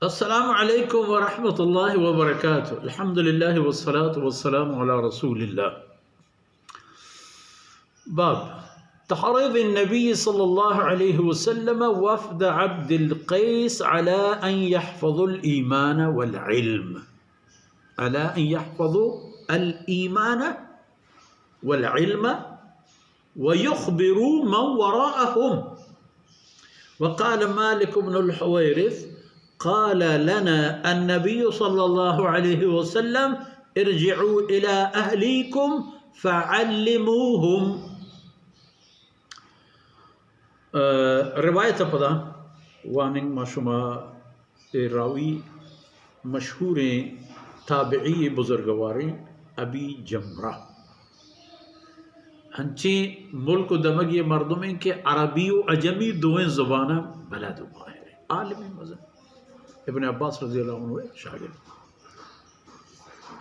السلام عليكم ورحمة الله وبركاته. الحمد لله والصلاة والسلام على رسول الله. باب تحريض النبي صلى الله عليه وسلم وفد عبد القيس على أن يحفظوا الإيمان والعلم، على أن يحفظوا الإيمان والعلم ويخبروا من وراءهم. وقال مالك بن الحويرث: قال لنا النبي صلى الله عليه وسلم: ارجعوا إلى أهليكم فعلموهم. ء، روایت ء پدا واننگ ما شما اے راوی مشہوریں تابعی بزرگواریں ابی جمرہ، ہنچیں ملک و دمگی مردمیں کہ عربی و عجمی دوئیں زباناں بلد و ماہر، عالم مزن، ابن عباس رضی اللہ عنہ شاگرد،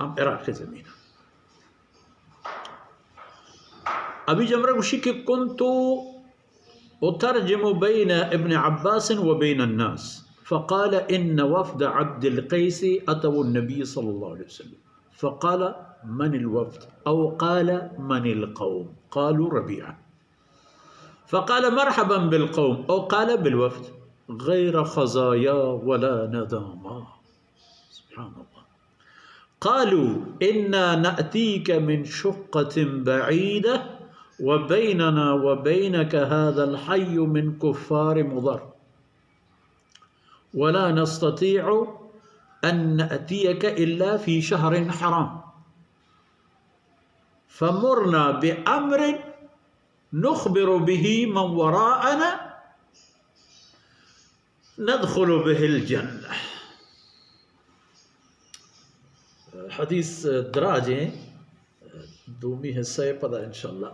ہم عراق زمین۔ ابی جمرہ گوشی کہ كنت أترجم بين ابن عباس وبين الناس، فقال: إن وفد عبد القيس أتوا النبي صلى الله عليه وسلم، فقال: من الوفد؟ أو قال: من القوم؟ قالوا: ربيعة. فقال: مرحبا بالقوم، أو قال: بالوفد، غير خزايا ولا ندامى. سبحان الله. قالوا: إنا نأتيك من شقة بعيدة وبيننا وبينك هذا الحي من كفار مضر، ولا نستطيع أن نأتيك إلا في شهر حرام، فمرنا بأمر نخبر به من وراءنا ندخل به الجنة. حدیث دراجیں، دومی حصہ پدا انشاءاللہ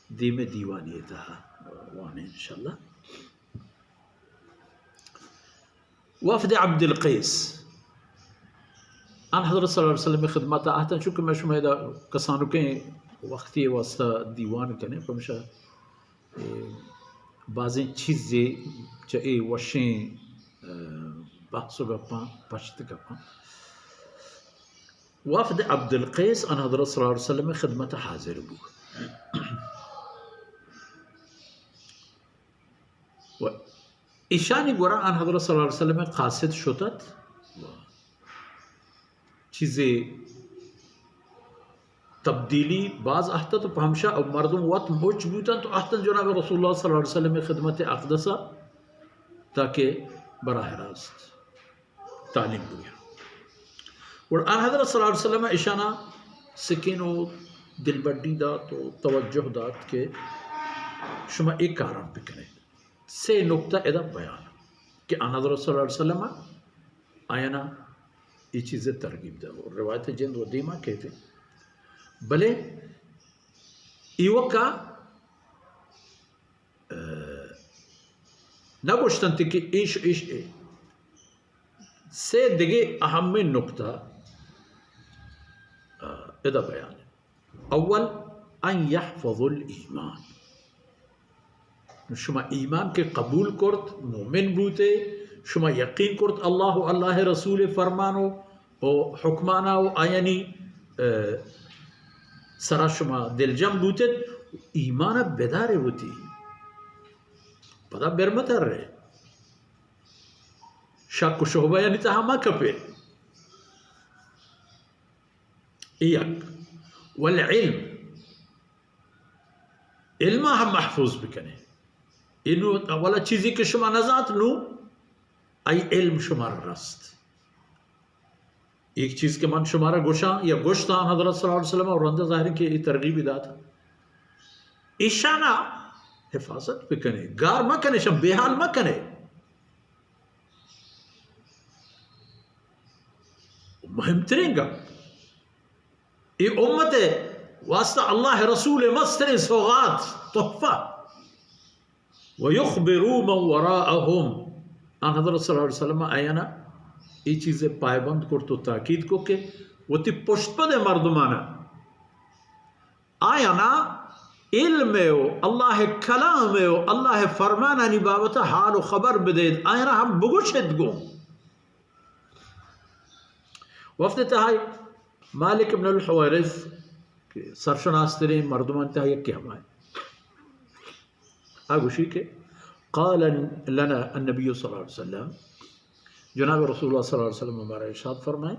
دیمے دیوانی تہا وانے انشاءاللہ۔ وفد عبدالقیس آن حضرت صلی اللہ علیہ وسلم خدمت آہتن، چونکہ میں شما ادا کسانکیں وقتی واسطہ دیوان کنے، پمشا اے، بازیں چیزے چہ اے وشیں، اے، بحث و گپاں پشت کپاں۔ وفد عبدالقیس آن حضرت صلی اللہ علیہ وسلم خدمت حاضر بو۔ و ایشانی گورا آن حضرت صلی اللہ علیہ وسلم قاصد شتت و چیزے تبدیلی باز اہتت و پہ ہمشا او مردم وت مچ بوتنت و اہتنت جناب رسول اللہ صلی اللہ علیہ وسلم خدمت اقدسا تاکہ براہ راست تعلیم بویاں۔ گڑا آن حضرت صلی اللہ علیہ وسلم اشانا سکین و دلبڈی دات و توجہ دات کہ شما ایک کاران بکنے۔ سے نکتہ ادا بیان کہ آن حضرت صلی اللہ علیہ وسلم آیانا اے چیز ترغیب دے۔ روایت جند و دیما کہتے، بلے ایوکا، اہ، نہ گوشتنت کہ ایش، ایش اے۔ سے دگہ اہمیں نکتہ، اہ، ادا بیان۔ اول، ان یحفظ الایمان۔ شما ایمان کہ قبول کرت، مومن بوتے، شما یقین کرت اللہ و اللہ رسول فرمان و، و حکمانا و آیانی، اہ، سرا شما دلجم بوتت، ایمان بدارے وتی، پدا برمتر رہے، شک و شبہ یعنی تہا مہ کپے۔ یک۔ والعلم، علم ہم محفوظ بکنے۔ انو اولا چیزی کہ شما نزانت نو، ای علم شما رست۔ ایک چیز کہ من شما را گوشاں یا گوشتاں حضرت صلی اللہ علیہ وسلم اور رندہ ظاہر کہ ای ترغیبی دات۔ ایشانا حفاظت بکنے، گار مکنے، شم بے حال مکنے۔ مہمترین گپ۔ اے امت واسطہ اللہ رسول مسترین سوغات، تحفہ۔ ویخبروا من وراءهم۔ آن حضرت صلی اللہ علیہ وسلم آیانا اے چیز پائبند کرت و تاکید کو کہ وتی پشت پد مردمانا آیانا علم و اللہ کلام و اللہ فرمانانی بابت حال و خبر بدید، آیانا ہم بگوشد گوں۔ وفد تہا مالک ابن الحویرث کہ سرشناس تریں مردمان تہا یکے ہمائے۔ آ گوشی کہ قال لنا النبی صلی اللہ علیہ وسلم، جناب رسول اللہ صلی اللہ علیہ وسلم ہمارا ارشاد فرمائے،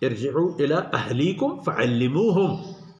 ارجعوا الی اہلیکم فعلموہم،